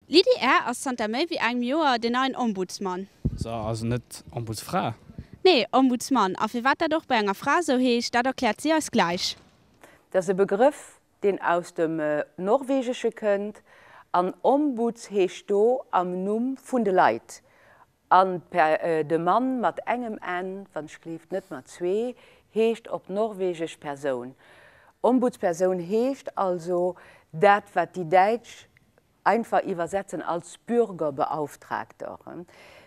D'Lydie Err ass zanter méi wéi engem Joer den neien Ombudsman. Se also net Ombudsfra? Nee, Ombudsman. A firwat dat och bei enger Fra esou heescht, dat erkläert si eis gläich. Dat ass e Begrëff, deen aus dem Norwegesche kënnt, an Ombuds heescht do am Numm vun de Leit. An de Mann mat engem N, wann ech gleeft net mat zwee, heescht op Norwegesch Persoun. Ombudspersoun heescht also dat, wat déi Däitsch einfach iwwersetzen als Bürgerbeauftragter.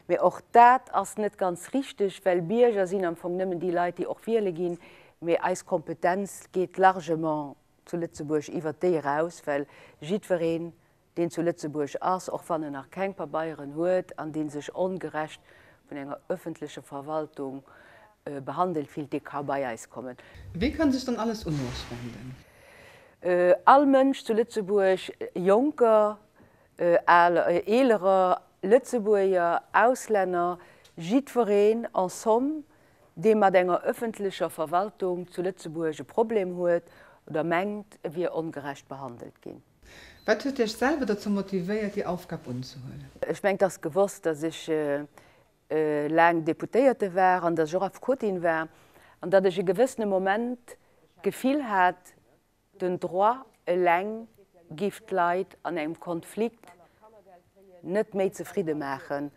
Mee och dat ass net ganz richteg, well Bierger sinn am Fong nëmmen déi Leit, déi och wiele ginn. Mee eis Kompetenz geet largement zu Lëtzebuerg iwwert déi eraus, well jiddwereen, deen zu Lëtzebuerg ass, och wann en nach keng Pabeieren huet, an dee sech ongerecht vun enger öffentlecher Verwaltung behandelt fillt, dee ka bei eis kommen. Wie kann sech dann alles un Iech wenden? All Mënsch zu Lëtzebuerg, Jonker, Eelerer, Lëtzebuerger, Auslänner, jiddwereen en somme, dee mat enger öffentlecher Verwaltung zu Lëtzebuerg e Problem huet oder mengt, e wier ongerecht behandelt ginn. Wat huet Iech selwer dozou motivéiert, déi Aufgab unzehuelen? Ech mengen, et ass gewosst, datt ech laang Deputéierte war an datt ech och Affekotin war an datt ech e gewëssene Moment d'Gefill hat, den Droit eleng giff d'Leit an engem Konflikt net méi zefridde maachen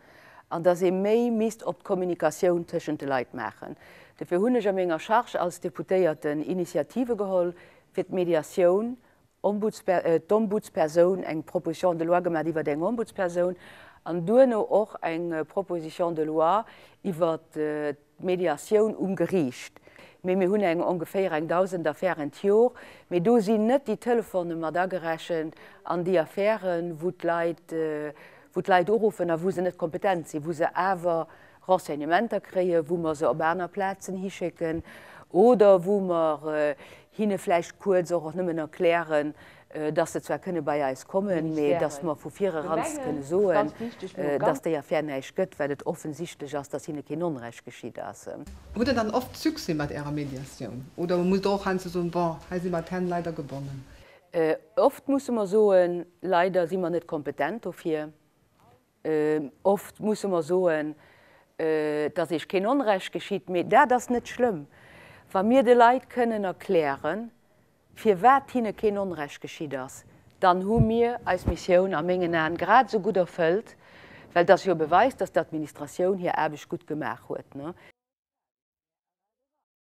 an datt ee méi misst op d'Kommunikatioun tëschent de Leit maachen. Dofir hunn ech a menger Charge als Deputéierten Initiative geholl fir d'Mediatioun d'Ombudspersoun, eng Proposition de loi gemaach iwwer eng Ombudspersoun an duerno och eng Proposition de loi iwwer d'Mediatioun um Geriicht. Mee mir hunn eng ongeféier eng 1.000 Affären d'Jor, mee do sinn net déi Telefone mat agerechent an déi Affären, wou d'Leit, wou d'Leit uruffen a wou se net kompetent sinn, wou se awer Renseignementer kréien, wou mer se op aner Plazen hischécken oder wou mer hinne vläicht kuerz och nëmmen erklären, dass se zwar kënne bei eis kommen, mee dass mer vu vireranz kënne soen, dass déi Affär näischt gëtt, well et offensichtlech ass, dass hinne keen Onrecht geschitt ass. Hutt Der dann oft Succès mat Ärer Mediatioun oder musst Der och heiansdo soen, Bon, hei si mer d'Hänn leider gebonnen? Oft musse mer soen, Leider si mer net kompetent dofir. Oft musse mer soen, dass eech keen Onrecht geschitt, mee dat ass net schlëmm, wa mir de Leit kënnen erklären, firwat hinne keen Onrecht geschitt ass, dann hu mir eis Missioun a mengen Aen grad esou gutt erfëllt, well et ass jo e Beweis, dass d'Administratioun hir Aarbecht gutt gemaach huet.